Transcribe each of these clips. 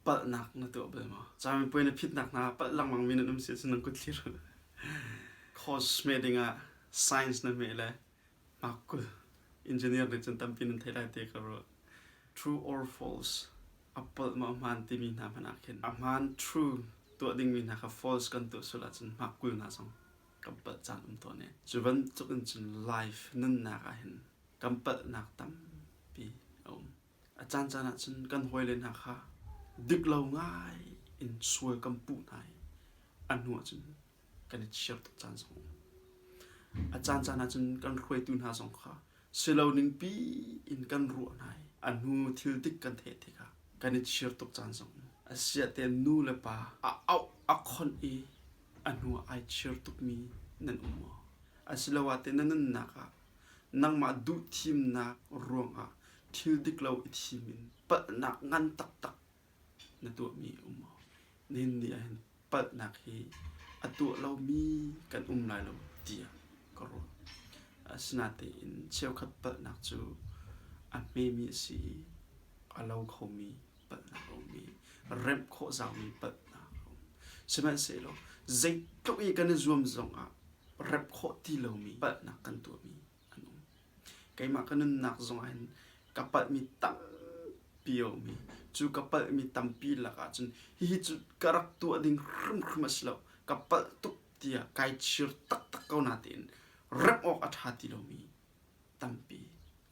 Palhnak na tuah bal maw? Camipuai na phitnak hna palh lengmang mi nan um si ahcun nan kut thlir u. Course hmeh dingah science na hmeh le hmakul engineer nih cun tampi nan theih lai ti ka ruah. True or false a palh maw a hmaan timi hna hmanh ah khin a hmaan true tuah dingmi hna kha false kan tuah sual ahcun hmakul hna zong kan palh caan um tawn i cu bantuk in cun life nunnak ah hin kan palhnak tampi a um. A caancaan ah cun kan hawile hna kha dik lo ngai in sual kan puh hna i a hnu ah cun kan i chir tuk caan zong a um. A caancaan ah cun kan hruaitu hna zong kha si lo ningpi in kan ruah hna i a hnu thil dik kan theih tikah kan i chir tuk caan zong a um. Asiah nu le pa a auh a khonh i a hnu ah ai chir tukmi nan um maw? Asiloah teh na nunnak ah nangmah duhthimnak ruangah thil dik lo i thim in palhnak ngan taktak na tuahmi a um maw? Nihin ni ah hin palhnak hi a tuah lomi kan um lai lo tiah ka ruah. Asinain cheukhat palhnak cu a hmemi a si i a lo khomi palhnak a um i remh khawh zaumi palhnak a um. Sihmanhsehlaw zeitluk i kan i zuam zongah remh khawh ti lomi palhnak kan tuahmi an um. Keimah ka nunnak zongah hin ka palhmi tampi a um i cu ka palhmi tampi lakah cun hihi cu ka rak tuah ding hrimhrim a si lo, ka palh tuk tiah kai chir taktak ko natein remh awk a ṭha ti lomi tampi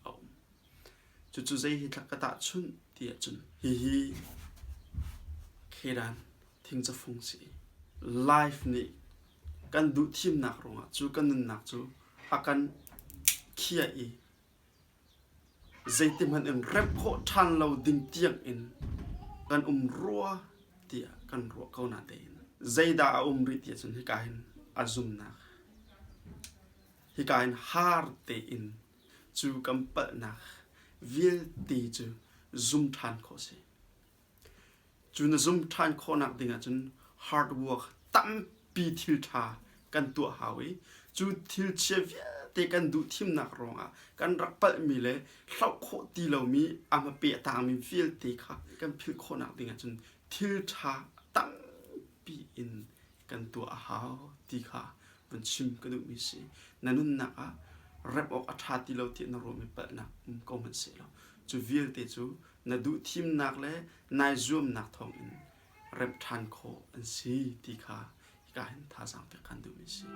a um. Cucu zei hi thla ka tahchunh ti ahcun hihi khedan thingcafung si. Life nih kan duh thimnak ruangah cu kan nunnak cu a kan khiah i zeitihmanh in remh khawh ṭhan lo ding tiang in kan um rua tiah kan ruah ko natein zeidah a um rih ti ahcun hika hin a zumnak hika hin har tein cu kan palhnak vialte cu zum ṭhan khawh si. Cu na zum ṭhan khawhnak ding ahcun hard work tampi thil ṭha kan tuah hau i cu thil chia vialte kan duh thimnak ruangah kan rak palhmi le hloh khawh ti lomi a hmape a tangmi vialte kha kan philh khawhnak ding ahcun thil ṭha tampi in kan tuah a hau ti kha vun chim ka duhmi si. Na nunnak ah remh awk a ṭha ti lo tiah na ruahmi palhnak um ko hmanh sehlaw cu vialte cu na duh thimnak le nai zuamnak thawngin remh ṭhan khawh an si ti kha hika hin thazaang pek kan duhmi si.